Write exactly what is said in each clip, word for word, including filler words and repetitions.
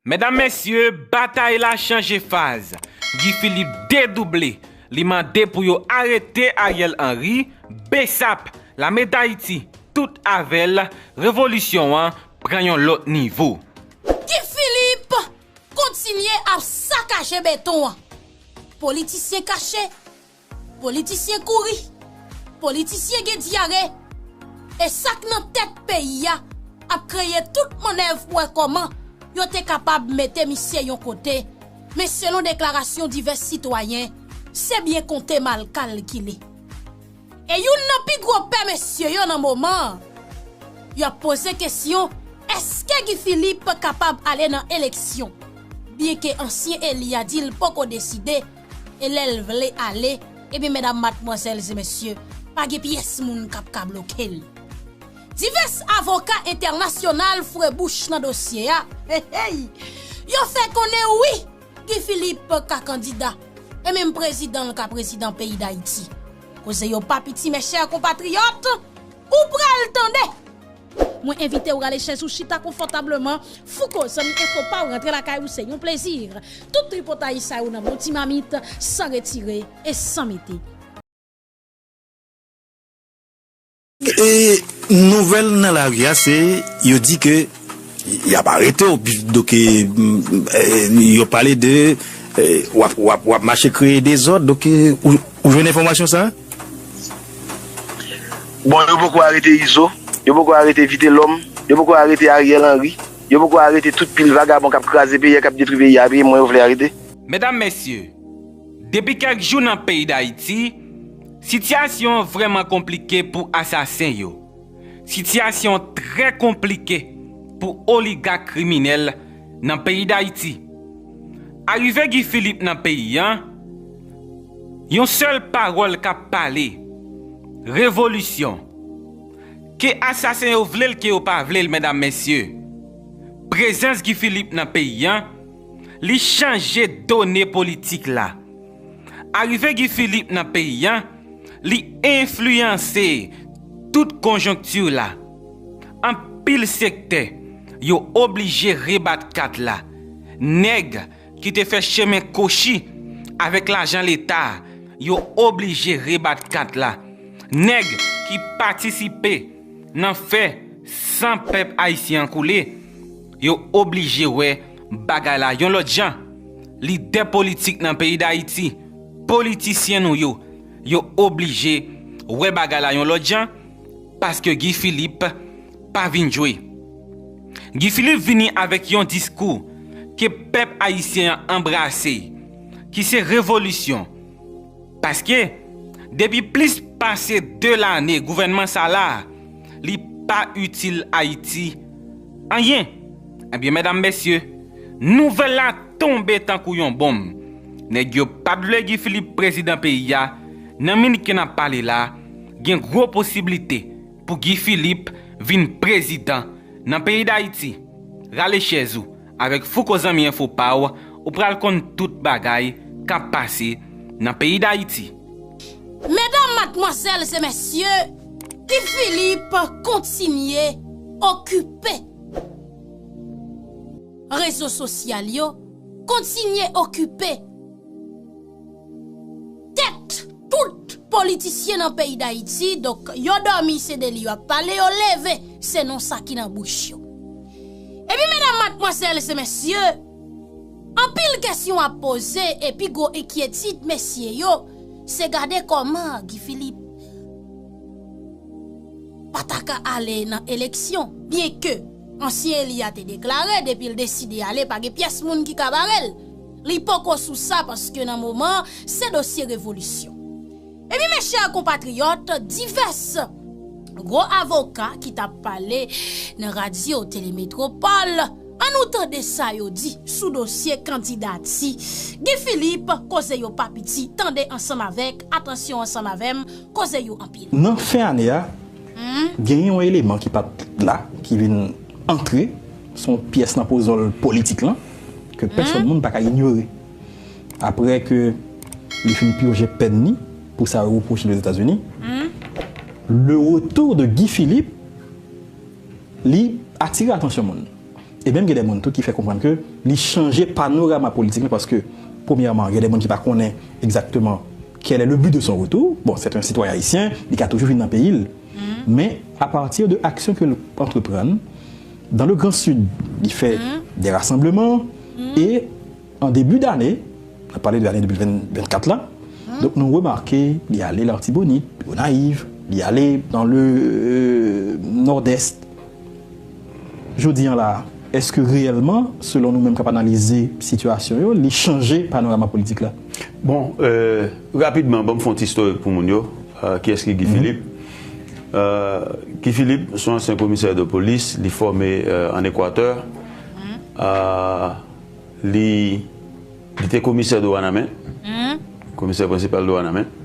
Medam, mesye, batay la chanje faz. Guy Philippe dedouble. Li mande pou yo arete Ariel Henry, Bsap, Lame Dayiti, tout avè l, revolisyon an pran yon lòt nivo. Guy Philippe kontinye ap sakaje beton an. Politisyen kache, politisyen kouri, politisyen gen dyare, e sa k nan tèt peyi a ap kreye tout mannèv pou wè kòman yo te kapab mete misye yon kote, men selon deklarasyon divès sitwayen, se byen konte mal kalkile. E youn nan pi gwo pè mesye yo nan moman an, y ap poze kesyon, èske Guy Philippe kapab ale nan eleksyon? Byenke ansyen eli a di l poko deside, e lè l vle ale, ebyen medam, madmwazèl e mesye, pa gen pyès moun k ap ka bloke l. Divès avoka entènasyonal fre bouch nan dosye a, hey, hey, yo fè konnen wi, Guy Philippe ka kandida, e menm prezidan l ka prezidan peyi Dayiti. Koze yo pa piti, mes chers compatriotes, ou pral tande. Mwen envite w rale chèz ou chita konfòtableman. Fouco, zanmi enfo pa w, rantre lakay ou, se yon plezi. Tout tripotay sa yo nan bon ti mamit, san retire e san mete. E nouvèl nan lari a, se yo di ke y ap arete w, donk, e, m, e, yo pale de, e, w ap, w ap, w ap mache kreye dezòd, donk, e, ou, ou jwenn enfòmasyon sa a? Bon, yo poko arete Izo, yo poko arete Vitelòm, yo poko arete Ariel Henry, yo poko arete tout pil vagabon k ap kraze peyi a, k ap detwi peyi a, e mwen yo vle arete. Medam, mesye, depi kèk jou nan peyi Dayiti, sitiyasyon an vrèman konplike pou asasen yo. Sitiyasyon an trè konplike pou oligak kriminèl nan peyi Dayiti. Arive Guy Philippe nan peyi an, yon sèl pawòl k ap pale, revolisyon. Ke asasen yo vle l, ke yo pa vle l, medam, mesye, prezans Guy Philippe nan peyi an, li chanje done politik la. Arive Guy Philippe nan peyi an, li enfliyanse tout konjonkti la. Anpil sektè, yo oblije rebat kat la. Nèg ki te fè chemen kwochi avèk lajan Leta, yo oblije rebat kat la. Nèg ki patisipe nan fè san pèp ayisyen an koule, yo oblije wè bagay la yon lòt jan. Lidè politik nan peyi Dayiti, politisyen nou yo, yo oblije wè bagay la yon lòt jan, paske Guy Philippe pa vin jwe. Guy Philippe vini avèk yon diskou ke pèp ayisyen an anbrase, ki se revolisyon. Paske, depi plis pase de lane gouvènman sa la, li pa itil Ayiti anyen. Ebyen, medam, mesye, nouvèl la tonbe tankou yon bonm. Nèg yo p ap vle Guy Philippe prezidan peyi a. Nan minit ke n ap pale la, gen gwo posiblite pou Guy Philippe vin prezidan nan peyi Dayiti. Rale chèz ou, avèk Fouco, zanmi enfo pa w, ou pral konn tout bagay k ap pase nan peyi Dayiti. Medam, madmwazèl e mesye, Guy Philippe kontinye okipe rezo sosyal yo, kontinye okipe tèt tout politisyen nan peyi Dayiti. Donk, yo dòmi, se de li yo ap pale, yo leve, se non sa ki nan bouch yo. Ebyen, medam, madmwazèl e mesye, anpil kesyon ap poze, epi gwo enkyetid mesye yo, se gade kòman Guy Philippe pa ta ka ale nan eleksyon, byenke ansyen eli a te deklare depi l deside ale, pa gen pyès moun ki ka bare l. Li poko sou sa, paske nan moman an, se dosye revolisyon. Ebyen, mes chers compatriotes, divès gwo avoka ki t ap pale nan radyo Tele Metropole, ann nou tande sa yo di sou dosye kandidati Guy Philippe. Koze yo pa piti, tande ansanm avèk, atansyon ansanm avè m, koze yo anpil. Nan fen ane a, genyen yon eleman ki pa t la, ki vin antre, se yon pyès nan pozòl politik lan, ke pèsòn moun pa ka inyore. Apre ke li fin pije pèn li pou sa yo repwoche l Ozetazini, le retour de Guy Philippe, li atire atansyon moun. E menm gen de moun tou ki fè konprann ke li chanje panorama politik la, paske, premyèman, gen de moun ki pa konnen egzakteman quel est le but de son retour. Bon, c'est un citoyen haïtien, li ka toujou vin nan peyi l. Men, apati de aksyon ke l antreprann, dans le Grand Sud, li fè de rasanbleman, e an debi dane, n ap pale de lane de mil vennkat la, donk nou remake li ale Latibonit, Gonayiv, li ale dans le, euh, Nòdès. Jodi an la, èske reyèlman, selon nou menm k ap analize sitiyasyon yo, li chanje panorama politik la? Bon, euh, rapidman, ban m fè yon ti istorik pou moun yo. Euh, kiyès ki Guy Philippe? Euh, Guy Philippe, se yon ansyen komisè de polis, li fòme, euh, an Ekwatè. Euh, li, li te komisè de Wanament, komisè prensipal de Wanament.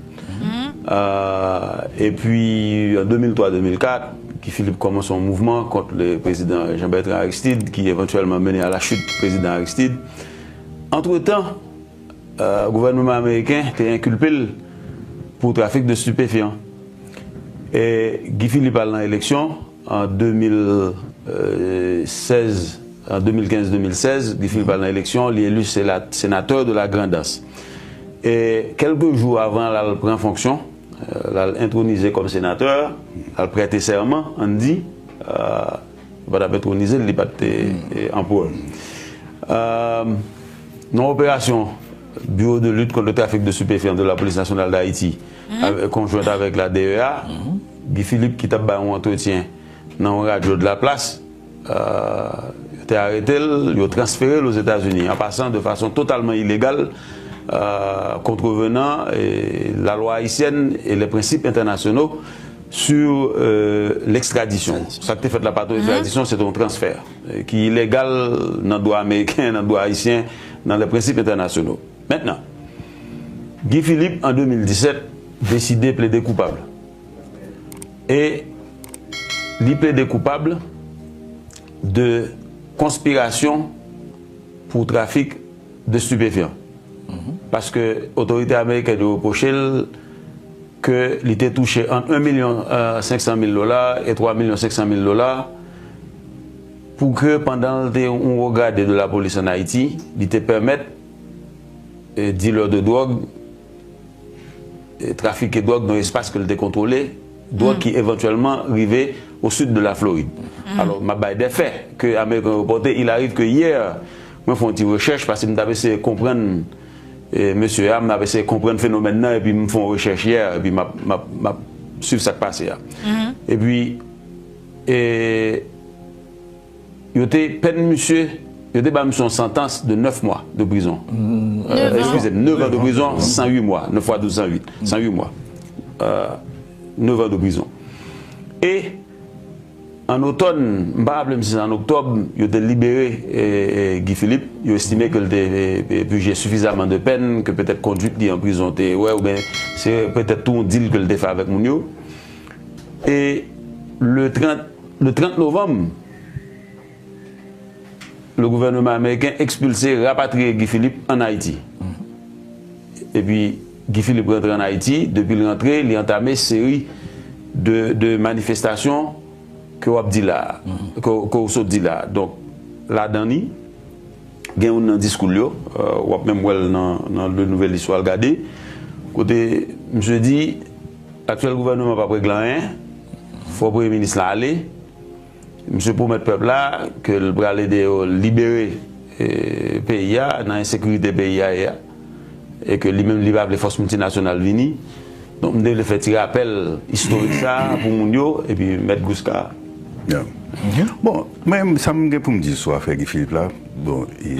Euh, epi, an de mil twa de mil kat, Guy Philippe kòmanse yon mouvman kont le prezidan Jean Bertrand Aristide, ki evantyèlman mennen a la chit prezidan Aristide. Antretan, euh, gouvènman ameriken te enkilpe l pou trafik de stipefyan. E Guy Philippe al nan eleksyon an de mil sèz, an de mil kenz de mil sèz, Guy Philippe al nan eleksyon, li eli sela-, senatè de la Grandans. E kèlke jou avan l al pran fonksyon, euh, l al entwonize kòm senatè, l al prete sèman, ann di, euh, yo pa t ap entwonize l, li pa t te, eh, anperè. Euh, nan operasyon Bureau de lutte contre le trafic de stupéfiants de la Police nationale d'Haïti, avè-, konjwent avèk la D E A, Guy Philippe ki t ap bay yon antretyen nan yon radyo de la plas, euh, yo te arete l, yo transfere l Ozetazini, an pasan de fason totalman ilegal, euh, contrevenant, eh, la loi haïtienne et les principes internationaux sur, euh, l'extradition. Sa k te fèt la pa t yon ekstradisyon, se te yon transfè, eh, ki ilegal nan dwa ameriken, nan dwa ayisyen, dans les principes internationaux. Maintenant, Guy Philippe, en deux mille dix-sept, deside plede koupab. E li plede koupab de konspirasyon pou trafik de stipefyan. Paske otorite amerikèn yo repwoche l ke li te touche ant un milyon senk san mil dola e twa milyon senk san mil dola pou ke pandan l te yon wo grade de lapolis ann Ayiti, li te pèmèt, eh, dilè de dwòg, eh, trafike dwòg nan espas ke l te kontwole, dwòg ki evantyèlman rive au sud de la Floride. Alò, m ap bay de fè ke ameriken yo pote. Il arrive que hier, mwen fè yon ti rechèch, paske m t ap eseye konprann, eh, mesye a, m t ap eseye konprann fenomèn nan, epi m fè yon rechèch yè, epi m ap, m ap, m ap swiv sa k pase a. Epi, eh, yo te pèn misye, yo te ba misye yon santans de nèf mwa de prizon. Euh, excusez, neuf ans de prison, cent huit mois, neuf fois douze, cent huit, cent huit mois. Euh, neuf ans de prison. E an otòn, m pa raple m si se an oktòb, yo te libere, eh, eh, Guy Philippe. Yo estime ke l te, eh, eh, pije sifizaman de pèn, ke petèt kondwit li an prizon te wè, oubyen se petèt tou yon dil ke l te fè avèk moun yo. E le trant, le trant novanm, le gouvernement américain expulse, rapatriye Guy Philippe ann Ayiti. Epi Guy Philippe rantre ann Ayiti, depi l rantre, li antame seri de, de manifestasyon ke w ap di la a, ke, ke w sot di la a. Donk, ladan li, gen youn nan diskou l yo, euh, w ap menm wè l nan, nan Le Nouvel Histoire, gade, kote misye di, aktyèl gouvènman p ap regle anyen, fò premye minis la ale, misye pwomèt pèp la ke l pral ede yo libere, eh, peyi a nan ensekirite peyi a ye a, e ke li menm li pa vle fòs miltinasyonal vini. Donk, m te vle fè ti rapèl istorik sa a pou moun yo, epi Mèt Gouska. Yeah. Bon, mwen, sa m gen pou m di sou afè Guy Philippe la, bon, e,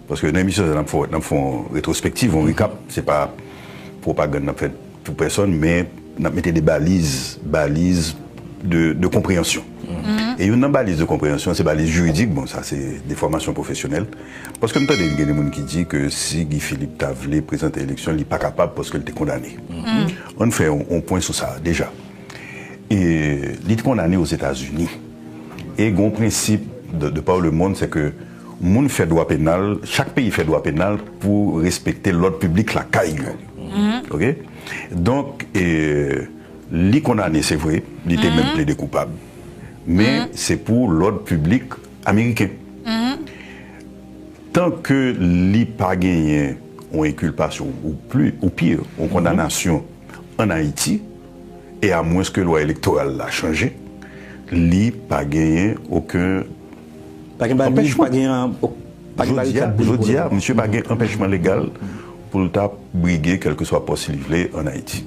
paske nan emisyon sa, n ap fè, n ap fè yon retwospektiv, yon recap, se pa pwopagann n ap fè pou pèsòn, men n ap mete de baliz, baliz de, de konpreyansyon. E youn nan baliz de konpreyansyon, se baliz jiridik, bon, sa se defòmasyon pwofesyonèl. Paske m tande gen de moun ki di ke si Guy Philippe ta vle prezante eleksyon, li pa kapab paske l te kondane. Ann fè yon, yon pwen sou sa deja. E li te kondane Ozetazini. E gen yon prensip de, de par le monde, se ke moun fè dwa penal, chak peyi fè dwa penal pou respekte lòd piblik lakay yo. Oke? Donk, e, li kondane, se vre, li te menm plede koupab. Men se pou lòd piblik ameriken. Tan ke li pa genyen yon enkilpasyon ou pli, ou pi, yon kondanasyon ann Ayiti, e amwens ke lwa elektoral la chanje, li pa genyen okenn Pa gen baliz, anpèchman. Pa gen, pa gen Jodi a, barikad pou li jodi a, pou li. Misye pa gen anpèchman legal pou l ta brige kèlkeswa pòs li vle ann Ayiti.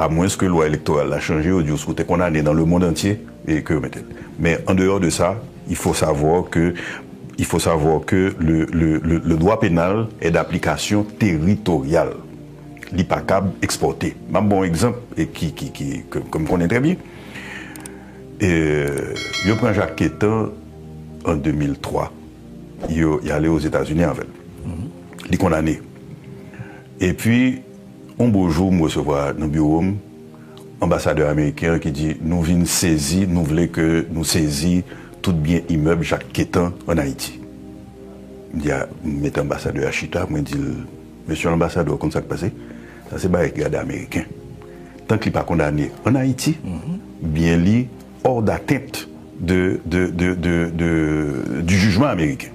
Amwens ke lwa elektoral la chanje, yo di w si w te kondane dans le monde entier e ke yo mete l. Men en dehors de ça, il faut savoir que, il faut savoir que le, le, le, le droit pénal est d'application territoriale. Li pa kab ekspòte. M ap ba w yon egzanp e ki, ki, ki, ke, ke m konnen trè byen. E, yo pran Jak Ketan an de mil twa. Yo, y ale Ozetazini avè l. Li kondane. Epi, yon bo jou, m resevwa nan biwo m anbasadè ameriken an ki di, nou vin sezi, nou vle ke nou sezi tout byen imèb Jak Ketan ann Ayiti. M di a, m mete anbasadè a chita, mwen di l, mesye anbasadè, w konn sa k pase? Sa se bagay ki gade ameriken. Tan ke li pa kondane ann Ayiti, byen li hors d'atteinte de, de, de, de, de, du jugement américain.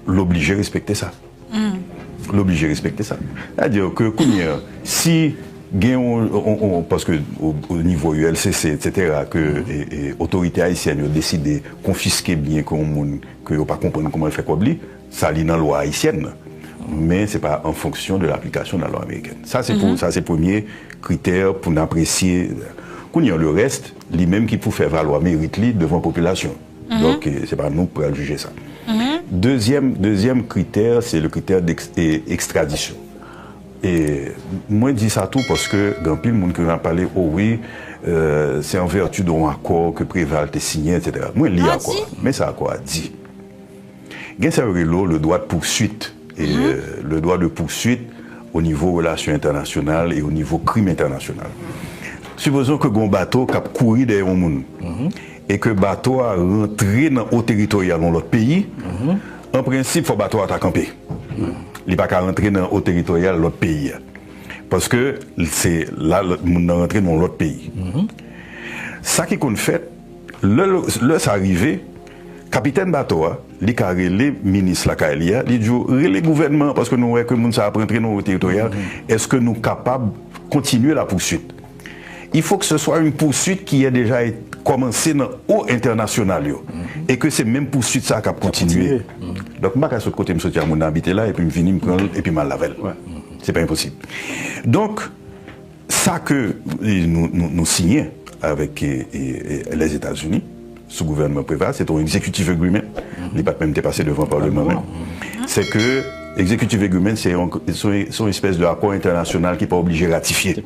L oblije respekte sa. L oblije respekte sa. Sètadi ke kounye a, si gen yon, yon, yon, paske o, o nivo U L C C, etsetera, ke e, e, otorite ayisyèn yo deside konfiske byen ke yon moun ke yo pa konprann kòman l fè kòb li, sa li nan lwa ayisyèn nan. Men se pa an fonksyon de laplikasyon de la lwa amerikèn. Sa se pou, sa se premye kritè pou n apresye. Kounye a, le reste, li menm ki pou fè valwa merit li devan popilasyon. Donk, e, se pa nou k pral jije sa. Dezyèm, dezyèm kritè, se le kritè d'ex-, e, ekstradisyon. E mwen di sa tou paske gen anpil moun ki ap pale, o wi, e, se an vèti de yon akò ke Preval te siyen, etsetera. Mwen li akò a, men sa akò a di. Gen sa yo rele le droit de poursuite, e, le droit de poursuite o nivo relasyon entènasyonal e o nivo krim entènasyonal. Sipozon ke gen yon bato k ap kouri dèyè yon moun e ke bato a rantre nan ewo teritoryal yon lòt peyi, an prensip, fò bato a ta kanpe. Li pa ka rantre nan ewo teritoryal lòt peyi a. Paske se la lòt moun nan rantre nan yon lòt peyi. Sa ki konn fèt, lè, lè sa rive, kapitèn bato a, li ka rele minis lakay li a, li di w, rele gouvènman an, paske nou wè ke moun sa ap rantre nan ewo teritoryal, èske nou kapab kontinye la poursuite? Il faut que ce soit une poursuite qui ait déjà été kòmanse nan ewo entènasyonal yo, e ke se menm poursuite sa k ap kontinye. Donk, m pa ka sot kote m soti a, moun nan abite la, epi m vini, m pran l, epi m al avè l. Se pa enposib. Donk, sa ke, e, nou, nou, nou siyen avèk, e, e, e, Lèzetazini, sou gouvènman Preval, se te yon executive agreement. Li pa t menm te pase devan Palman an. Se ke executive agreement, se yon, se yon, se yon espès de akò entènasyonal ki pa oblije ratifye.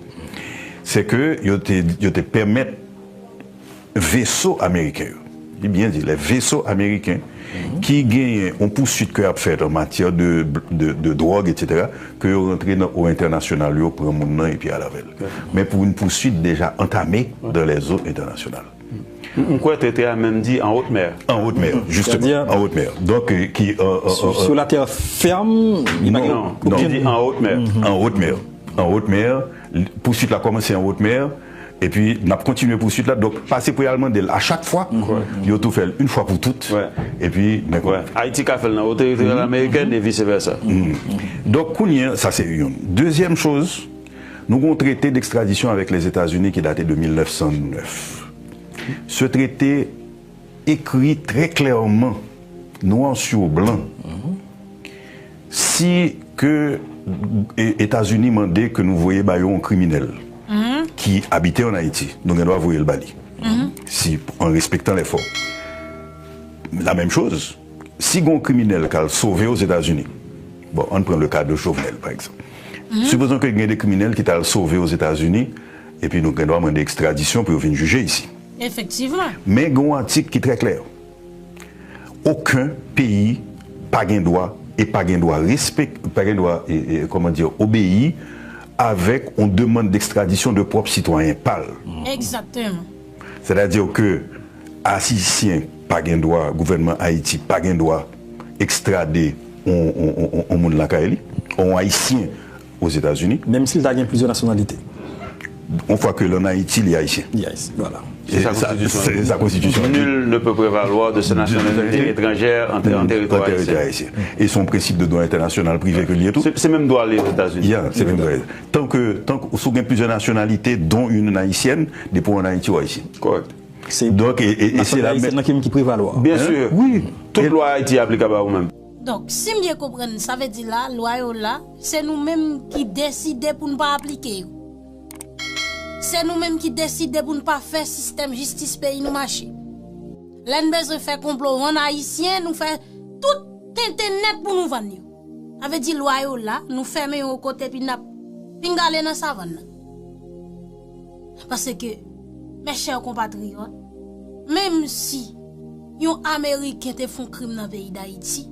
Se ke yo te, yo te pèmèt veso ameriken yo, li byen di, les vaisseaux américains, ki genyen yon poursuite ke y ap fèt an matyè de, de, de dròg, etsetera, ke yo rantre nan ewo entènasyonal yo, pran moun nan epi al avè l. Men pou yon poursuite déjà entamée dans les eaux internationales. M, m kwè trete a menm di en haute mer. En haute mer, justement, en haute mer. Donk, e, ki, e, e, Sur, sur la terre ferme, Non, li di en haute mer. En haute mer. En haute mer, poursuite la kòmanse en haute mer, epi n ap kontinye poursuite la. Donk, pase pou y al mande l a chak fwa, yo tou fè l yon fwa pou tout, epi nèg Ayiti ka fè l nan ewo teritoryal amerikèn e vice versa. Donk, kounye a, sa se youn. Dezyèm choz, nou gen yon trete d'extradition avec les États-Unis ki date de mil nèf san nèf. Ce traité écrit très clairement, noir sur blanc, si ke, e, Etazini mande ke nou voye ba yo yon kriminèl ki abite ann Ayiti, nou gen dwa voye l ba li. Si, en respectant les formes. La même chose, si gen yon kriminèl k al sove Ozetazini, bon, ann pran le cas de Jovenel, pa egzanp. Sipozon ke gen de kriminèl ki t al sove Ozetazini, epi nou gen dwa mande ekstradisyon pou yo vin jije isi. Efektivman. Men gen yon atik ki trè klè. Okenn peyi pa gen dwa, e pa gen dwa respek-, pa gen dwa, e, e, kòman di, obeyi avèk yon demann d'extradition de pwòp sitwayen pa l. Egzakteman. Sètadi ke Ayisyen pa gen dwa, gouvènman Ayiti pa gen dwa ekstrade yon, yon, yon, yon, yon moun lakay li, yon Ayisyen Ozetazini. Menm si l ta gen plizyè nasyonalite. Yon fwa ke l ann Ayiti, li ayisyen. Yes, voilà. Se sa konstitisyon. Nul ne peut prévaloir de sa nationalité étrangère en territoire haïtien. Et c'est un principe de droit international privé ke l ye tou. Se menm dwa li Ozetazini. Yeah, se menm dwa. Tanke, tanke si w gen plizyè nationalité, dont une haïtienne, depi w ann Ayiti, w ayisyen. Correct. Donk, e, e, e se la menm ki prevalwa. Bien sûr. Oui. Tout lwa Ayiti aplikab a ou menm. Donk, si m byen konprann, sa vle di la, lwa yo la, se nou menm ki deside pou n pa aplike yo. Se nou menm ki deside pou n pa fè sistèm jistis peyi nou mache. Lè n bezwen fè konplo vann ayisyen, nou fè tout tenten nèt pou nou vann yo. Sa vle di lwa yo la, nou fèmen yo kote epi n ap pinga ale nan savann nan. Paske, mes chers compatriotes, menm si yon Ameriken te fè yon krim nan peyi Dayiti,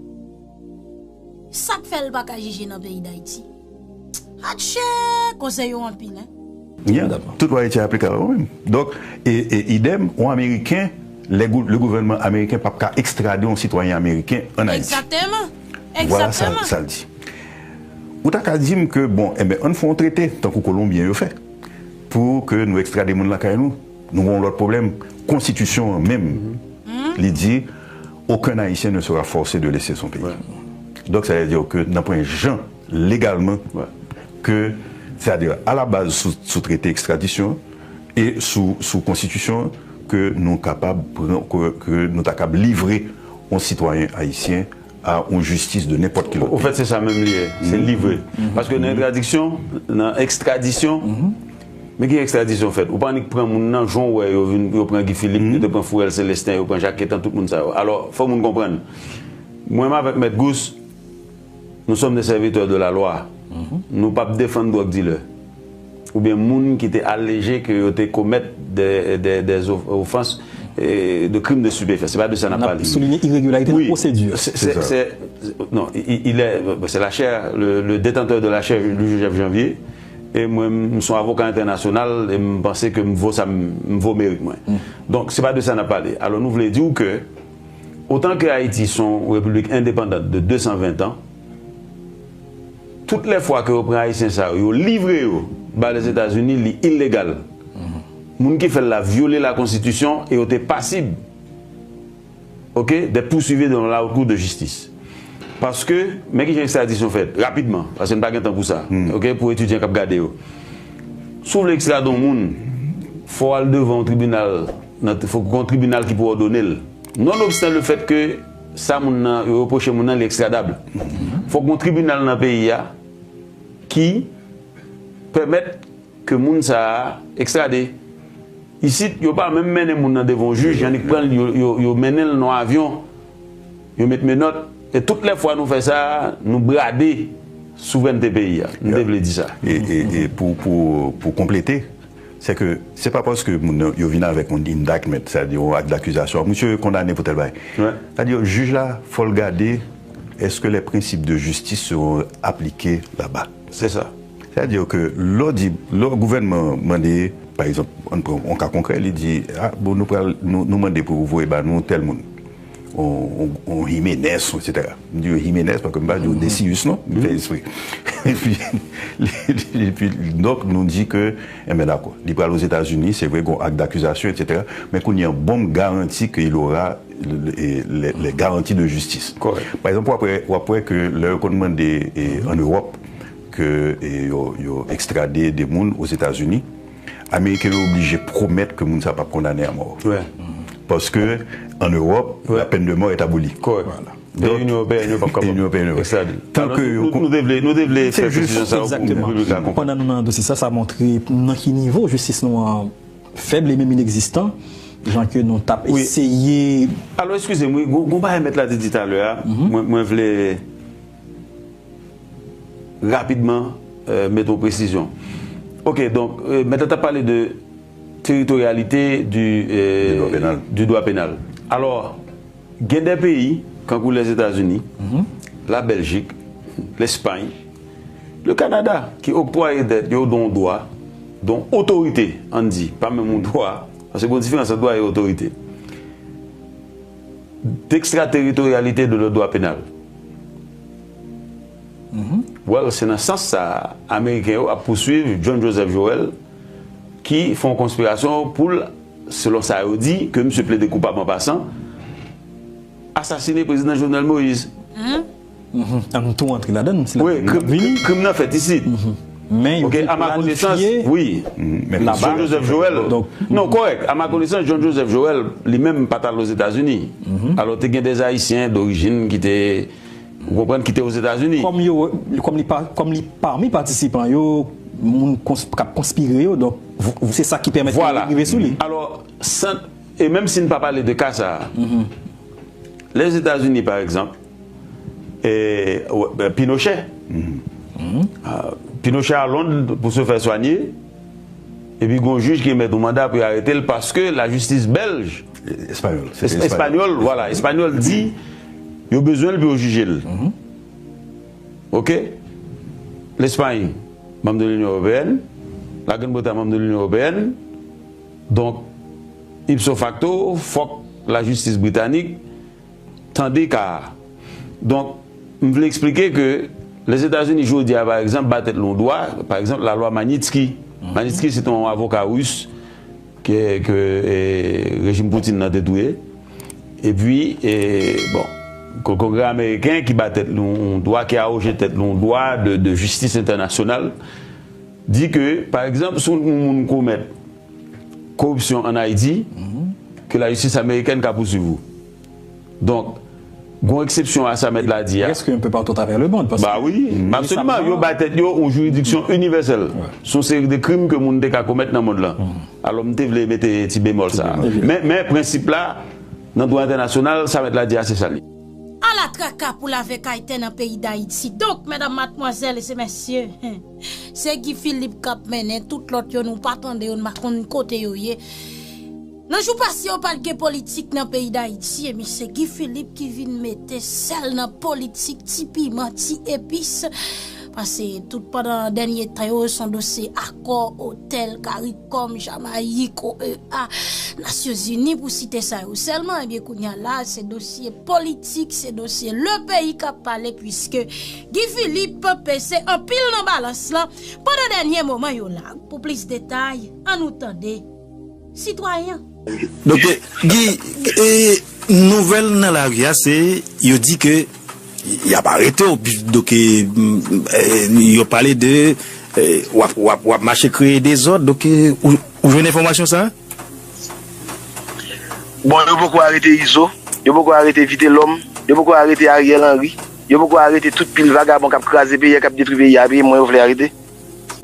sa k fè l pa ka jije nan peyi Dayiti? Atchè, koze yo anpil, en. Yeah. Tout lwa Ayiti aplikab a ou menm. Donk, e, e idem, yon Ameriken, le, gou- le gouvènman ameriken p ap ka ekstrade yon sitwayen ameriken ann Ayiti. Egzakteman. Vwala sa, Egzakteman. Sa l di. Ou ta ka di m ke, bon, enben, ann fè yon trete, tankou Kolonbyen yo fè, pou ke nou ekstrade moun lakay nou, nou gen yon lòt pwoblèm. Konstitisyon an menm, li di, aucun Haïtien ne sera forcé de laisser son pays. Donk, sa vle di ke nan pwen jan, legalman, ke, sètadi, a la baz, sou, sou trete ekstradisyon e sou, sou konstitisyon, ke nou kapab pran, ke, ke nou ta kab livre yon sitwayen ayisyen a yon jistis de nenpòt ki lòt. Ofèt, se sa menm li ye. Se livre. Paske nan entradiksyon, nan ekstradisyon, men ki ekstradisyon fèt? Ou pa annik pran moun nan, jan w wè yo vin, yo pran Guy Philippe, yo te pran Fourel Célestin, yo pran Jacques Quentant, tout moun sa yo. Alò, fò moun konprann. Mwen menm avèk Mèt Gous, nous sommes des serviteurs de la loi. Nou p ap defann drug dealer. Oubyen moun ki te aleje ke yo te komèt de, de, des of- offenses, eh, de crimes de stupéfiants. Se pa de sa n ap pale. Souligne iregilarite nan pwosedi. Se, se, se, non, il, il est, c'est la chaire, le, le détenteur de la chaire Louis Joseph Janvier. E mwen, m se yon avoka entènasyonal, e m panse ke m vo sa m, m vo merit mwen. Donk, se pa de sa n ap pale. Alò, nou vle di w ke, otan ke Ayiti se yon repiblik endepandant de de san ven tan, tout lè fwa ke yo pran Ayisyen sa yo, yo livre yo ba Lèzetazini, li ilegal. Moun ki fè l la vyole lakonstitisyon e yo te pasib, ok, d'être poursuivi devant la haute cour de justice. Paske, men kijan ekstradisyon fèt, rapidman, paske n pa gen tan pou sa, ok, pou etidyan k ap gade yo. Si w vle ekstrade yon moun, fò w al devan yon tribinal, nan, fò gen yon tribinal ki pou òdone l. Nonobstan le fèt ke sa moun nan, yo repwoche moun nan, li ekstradab. Fòk gen yon tribinal nan peyi a ki pèmèt ke moun sa a ekstrade. Isit, yo pa menm mennen moun nan devan yon jij, yo annik pran l, yo, yo, yo mennen l nan yon avyon, yo met menòt. E tout lè fwa nou fè sa, nou brade souvrènte peyi a. M te vle di sa. E, e, e pou, pou, pou konplete, se ke se pa paske moun nan, yo vin avèk yon indictment, sètadi yon ak dakizasyon, misye kondannen pou tèl bagay. Sètadi jij la, fò l gade, est-ce que les principes de justice seront appliqués là-bas? Se sa. Sètadi ke lè w di, lè gouvènman mande, pa egzanp, ann pran yon ka konkrè, li di, a, bon, nou pral, nou, nou mande pou voye ba nou tèl moun. On, on, on Jiménez, etsetera. M di yo Jiménez, paske m pa di yo Decius, non, m fè espre. Epi, epi, donk, nou di ke, enben, dakò, li pral Ozetazini, se vre, gon ak dakizasyon, etsetera. Men kounye a, ban m garanti ke il aura le, le, le, les garanties de justice. Pa egzanp, w ap wè, w ap wè ke lè yo konn mande, e, ann Ewòp, ke, e, yo, yo ekstrade de moun Ozetazini, Ameriken yo oblije pwomèt ke moun sa p ap kondannen a mò. Paske, ann Ewòp, la peine de mort est abolie. Kòrèk. Donk, Inyon Ewopeyèn yo p ap kapab ekstrade l. Tanke yo, nou te vle, nou te vle fè presizyon sa pou piblik la konprann. Pandan nou nan dosye sa, sa montre nan ki nivo jistis nou an fèb e menm inegzistan, jan ke nou t ap eseye. Alò, eskize m, wi, gon, gon bagay mèt la te di talè a, mwen, mwen vle rapidman, euh, mete yon presizyon. Ok, donk, euh, mèt la t ap pale de territorialité du, euh, du droit pénal. Alò, gen de peyi, kankou Lèzetazini, Labèljik, Lespay, le Kanada, ki oktwaye tèt yo de yon dwa, de yon otorite, ann di, pa menm yon dwa, paske gon diferans ant dwa e otorite, d'extraterritorialité de leur droit pénal. Well, se nan sans sa a, Ameriken yo ap pouswiv John Joseph Joel ki fè yon konspirasyon pou l, selon sa yo di, ke misye plede koupab an pasan, asasine prezidan Jovenel Moïse. An nou tou antre ladan, si la Wi, krim, krim nan fèt isit. Men yo Ok, vle à ma connaissance, planifye wi. laba. John Joseph Joël. Donk, Non, kòrèk. À ma connaissance, John Joseph Joël, li menm pa t al Ozetazini. Alò, te gen dè Ayisyen dorijin ki te, ou konprann, ki te Ozetazini. Kòm yo, kòm li pa, kòm li pami patisipan yo, moun kons, k ap konspire yo, donk, v- se sa ki pèmèt yo Vwala. Rive sou li. Alò, san, e menm si n pa pale de ka sa a, Lèzetazini, pa egzanp, e, w- e, Pinochet. Ah, Pinochet a Lond pou se fè swanye, epi gon jij ki remèt yon manda pou yo arete l paske lajistis bèlj, Espanyòl. espanyòl, vwala, espanyòl di yo bezwen l pou yo jije l. Ok? Lespay, manm de l'Union Européenne, la Grande Bretagne, manm de l'Union Européenne. Donk, ipso facto, fòk lajistis britanik tande ka a. Donk, m vle eksplike ke Lèzetazini jodi a, pa egzanp, ba tèt li yon dwa, pa egzanp, lalwa Magnitsky. Magnitsky, se te yon avoka ris ke, ke e, rejim Putin nan te touye. Epi, e, bon, Kongrè ameriken ki ba tèt li yon dwa, ki awoje tèt li yon dwa de, de jistis entènasyonal, di ke, pa egzanp, si yon moun komèt koripsyon ann Ayiti, ke lajistis amerikèn ka pouswiv ou. Donk, gon eksepsyon a sa mèt la di a. Presque un peu partout à travers le monde. Ba wi, absoliman. Yo ba tèt yo yon jiridiksyon inivèsèl sou yon seri de krim ke moun te ka komèt nan mond lan. Alò, m te vle mete ti bemòl sa a. Men, men prensip la, nan dwa entènasyonal, sa mèt la di a, se sa l ye. Ala traka pou lave kay tè nan peyi Dayiti. Donk, medam, madmwazèl e se mesye, se Guy Philippe k ap mennen, tout lòt yo nou pa tande yo, nou pa konn kote yo ye. Nan jou pase yo pa t gen politik nan peyi Dayiti, ebyen se Guy Philippe ki vin mete sèl nan politik, ti piman, ti epis. Paske tout pandan dènye tan yo, se yon dosye akò, otèl, CARICOM, Jamayik, O E A, Nasyonzini, pou site sa yo sèlman. Ebyen, kounye a la, se dosye politik, se dosye le peyi k ap pale, puiske Guy Philippe peze anpil nan balans lan pandan dènye moman yo la. Pou plis detay, ann nou tande sitwayen an. Donk, Guy, e, nouvèl nan lari a, se, yo di ke y ap arete w. Donk, e, m, e, yo pale de, e, w ap, w ap, w ap mache kreye dezòd. Donk, e, ou, ou jwenn enfòmasyon sa a? Bon, yo poko arete Izo, yo poko arete Vitelòm, yo poko arete Ariel Henry, yo poko arete tout pil vagabon k ap kraze peyi a, k ap detwi peyi a, epi mwen yo vle arete.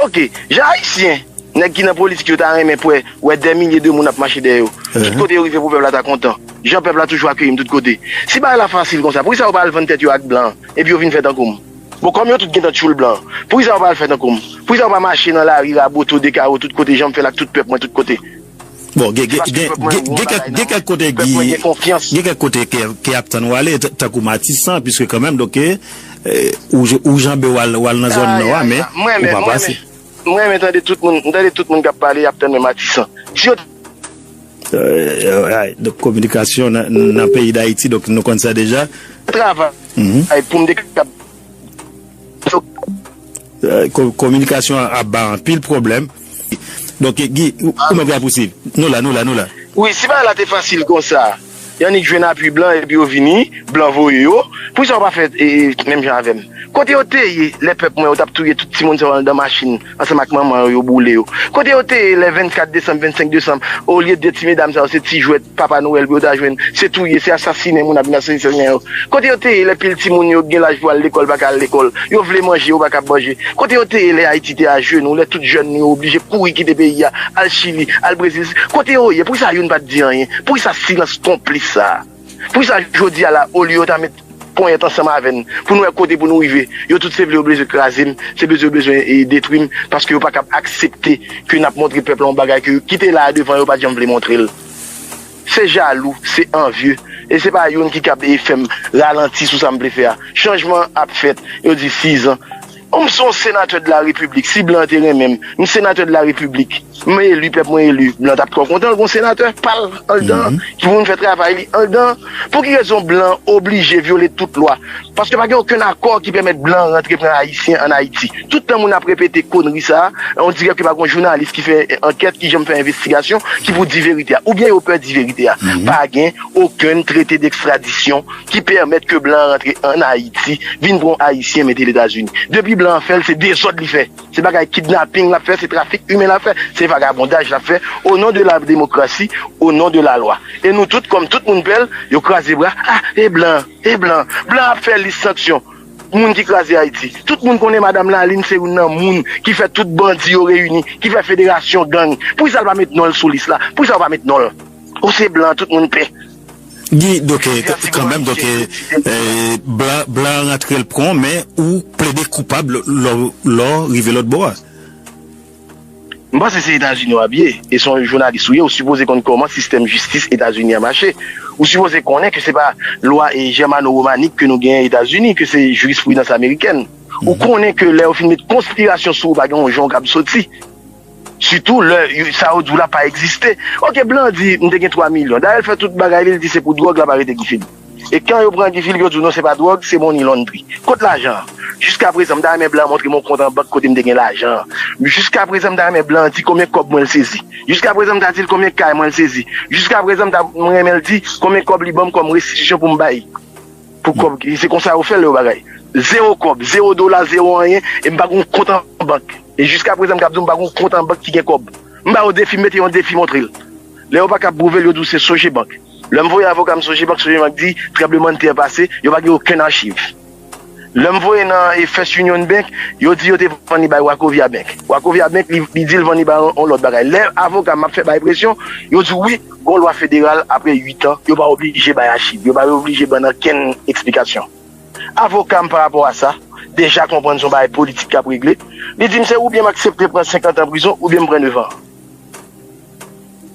Ok, jan Ayisyen, nèg ki nan politik yo ta renmen pwè, wè dè milye de moun ap mache dèyè yo. Tout kote yo rive pou pèp la ta kontan. Jan pèp la toujou akeyi m tout kote. Si bagay la fasil konsa, poukisa yo pa al vann tèt yo ak blan, epi yo vin fè tankou m? Bon, kòm yo tout gentan tchoul blan, poukisa yo pa al fè tankou m? Poukisa yo pa mache nan lari, raboto, dekawo tout kote, jan m fè l ak tout pèp mwen tout kote? Bon, gen, gen, gen, gen, gen kèk, gen kèk kote Guy, gen kèk kote ke, ke ap tann w ale, t- tankou Matisan, piske kanmenm, donk, e, ou, ou janbe w al, w al nan zòn nò a, men ou pa pase. Mwen renmen tande tout moun, m tande tout moun k ap pale, y ap tann mwen Matisan. Si yo Euh, euh, ay, donk, kominikasyon nan, nan peyi Dayiti, donk, nou konn sa deja. Travay pou m te kab Euh, ko- kominikasyon an ap ba anpil pwoblèm. Donk, Guy, ou ou menm k ap pousuiv. Nou la, nou la, nou la. Wi, si bagay la te fasil konsa, y annik jwenn apui blan epi yo vini, blan voye yo. Poukisa yo pa fè e, menm jan avè m? Kote yo te ye lè pèp mwen yo t ap touye tout timoun sa yo anndan machin ansanm ak manman yo, yo boule yo? Kote yo te ye lè vennkat desanm, vennsenk desanm, olye de ti medam sa yo se ti jwèt Papa Nwèl pou yo ta jwenn, se touye, se asasinen moun ap vin asasinen yo? Kote yo te ye lè pil timoun yo gen laj pou al lekòl pa ka al lekòl? Yo vle manje, yo pa kab manje. Kote yo te ye lè Ayiti te ajenou, lè tout jèn nou yo oblije kouri kite peyi a, al Chili, al Brezil? Kote yo ye? Poukisa youn pa t di anyen? Poukisa silans konplis sa a? Poukisa jodi a la, olye yo ta met ponyèt ansanm avè n pou n wè kote pou nou rive, yo tout se vle yo bezwen kraze m, se bezwen yo bezwen e, detwi m, paske yo pa kab aksepte ke n ap montre pèp la yon bagay ke ki te la a devan yo pa t janm vle montre l. Se jalou, se anvye, e se pa youn ki kab e, fè m ralanti sou sa m vle fè a. Chanjman ap fèt, yo di sizan. M se yon senatè de la repiblik, si blan te renmen m, m senatè de la repiblik, m eli, pèp mwen eli, blan t ap twò kontan l gon senatè pa l anndan an, ki pou vin fè travay li anndan an. Pou ki rezon blan oblije vyole tout lwa? Paske pa gen okenn akò ki pèmèt blan rantre pran ayisyen ann Ayiti. Tout tan moun ap repete konnri sa a, on dirè ke pa gen jounalis ki fè ankèt, ki janm fè envestigasyon, ki pou di verite a. Oubyen yo pè di verite a. Pa gen okenn trete dekstradisyon ki pèmèt ke blan an rantre ann Ayiti, vin pran yon ayisyen mete Letazini. Depi blan an fè l, se dezòd li fè. Se bagay kidnaping l ap fè, se trafik imen l ap fè, se vagabondaj l ap fè, o non de la demokrasi, o non de la lwa. E nou tout, kòm tout moun pè l, yo kraze bra, ah, e blan, e blan, blan ap fè lis sanksyon. Moun ki kraze Ayiti. Tout moun konnen madanm Lalin se youn nan moun ki fè tout bandi yo reyini, ki fè federasyon gang. Poukisa l pa met non l sou lis la? Poukisa yo pa met non l? Ou se blan, tout moun pè. Guy, donk, kanmenm, donk, blan, blan rantre l pran, men ou plede koupab lè, lè w rive lòt bò a. M panse se Etazini w ap ye, e se yon jounalis ou ye, ou sipoze konn kòman sistèm jistis Etazini an mache. Ou sipoze konnen ke se pa lwa e jèmano-womanik ke nou genyen Etazini, ke se jirispridans amerikèn. Ou konnen ke lè yo fin met konspirasyon sou ou, pa gen yon jan w kab soti. Sitou lè yo- sa yo di w la pa egziste. Oke, blan di, "M te gen twa milyon." Dayè, l fè tout bagay li, l di se pou dwòg l ap arete Guy Philippe. E kan yo pran Guy Philippe, yo di w, "Non, se pa dwòg, se money laundry." Kot lajan an? Jiska prezan, m ta renmen blan montre m yon kont an bank kote m te gen lajan an. Jiska prezan, m ta renmen blan di konbyen kòb mwen l sezi. Jiska prezan, m ta di l konbyen kay mwen l sezi. Jiska prezan, m ta renmen l di konbyen kòb li ban m kòm restitisyon pou m bay. Pou kòb, se konsa yo fè l yo bagay. Zewo kòb, zewo dola, zewo anyen, e m pa gen yon kont an bank. E jiska prezan, m kab di w, m pa gen yon kont an bank ki gen kòb. M ba yo defi, m mete yon defi montre l. Lè yo pa kab pwouve l, yo di w se Sogebank. Lè m voye avoka m Sogebank, Sogebank di tranblemanntè pase, yo pa gen okenn achiv. Lè m voye nan e First Union Bank, yo di yo te vann li bay Wachovia Bank. Wachovia Bank, li, li di l vann li bay yon, yon lòt bagay. Lè avoka m ap fè bay presyon, yo di wi, gon lwa federal, apre uit an, yo pa oblije bay achiv, yo pa oblije ban n okenn eksplikasyon. Avoka m pa rapò a sa, deja konprann se yon bagay politik k ap regle. Li di m se oubyen m aksepte pran senkant an prizon, oubyen m pran devan an.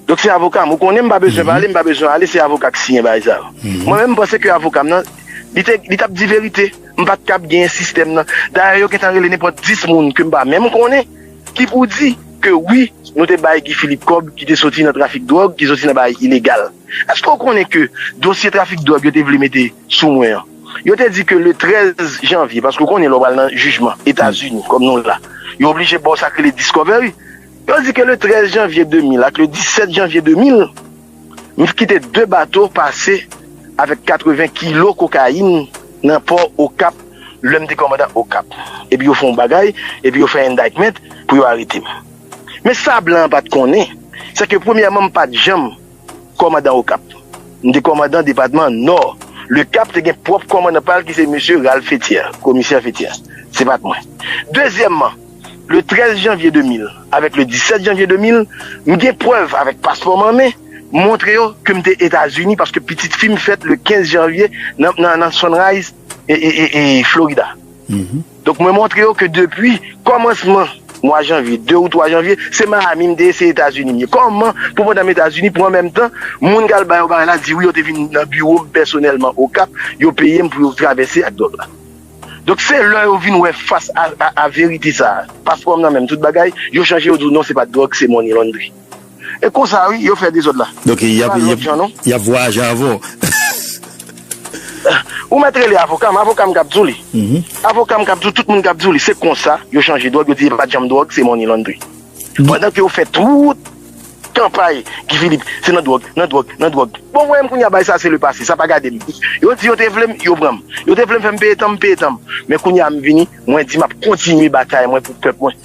Donk se avoka m. Ou konnen m pa bezwen pale, m pa bezwen ale, se avoka k siyen bagay sa yo. Mwen menm, m panse ke avoka m nan, li te, li t ap di verite. M pa t kab genyen sistèm nan. Dayè, yo gentan rele nenpòt dis moun ke m pa menm konnen, ki pou di ke wi, nou te bay Guy Philippe kòb ki te soti nan trafik dwòg, ki soti nan bagay ilegal. Èske w konnen ke dosye trafik dwòg yo te vle mete sou mwen an? Yo te di ke le trèz janvye, paske w konnen lè w pral nan jijman Etazini, kòm nou la, yo oblije ba w sa k rele discovery. Yo di ke le trèz janvye de mil ak le disèt janvye de mil, m kite de bato pase avèk katreven kilo kokayin nan pò Okap, lè m te kòmandan Okap. Epi yo fè yon bagay, epi yo fè indictment pou yo arete m. Men sa blan an pa t konnen, se ke premyèman, m pa t janm kòmandan Okap. M te kòmandan depatman Nò. Le Cap te gen pwòp kòmandan pa l ki se mesye Ralph Fétière, komisè Fétière. Se pa t mwen. Dezyèmman, le trèz janvye de mil avèk le disèt janvye de mil, m gen prèv avèk paspò m an men, montre yo ke m te Etazini paske pitit fi m fèt le kenz janvye nan, nan, nan Sunrise, e, e, e, e Florida. Donk, mwen montre yo ke depi kòmansman mwa janvye, de ou twa janvye, se Miami m te ye, se Etazini m ye. Kòman pou pandan m Etazini, pou an menm tan, moun k al ba yo bagay la di wi, yo te vin nan biwo m pèsonèlman Okap, yo peye m pou yo travèse ak dwòg la. Donk, se lè yo vin wè fas a, a, a verite sa a, paspò m nan men m, tout bagay, yo chanje, yo di w non, se pa t dwòg, se money laundry. E konsa wi, yo fè dezòd la. Donk, y ap, Pa y ap, lòt jan, non. Y ap vwayaje avè w. Ou mèt rele avoka m, avoka m k ap di w li. Avoka m k ap di w, tout moun k ap di w li. Se konsa, yo chanje dwòg, yo di e pa t janm dwòg, se money laundry. Pandan ke yo fè tout kanpay, Guy Philippe, se nan dwòg, nan dwòg, nan dwòg. Bon, mwen menm kounye a, bay sa se le pase, sa pa gade m. Yo di yo te vle m, yo pran m. Yo te vle m fè m peye tan m, peye tan m. Men kounye a, m vini, mwen di m ap kontinye batay mwen pou pèp mwen.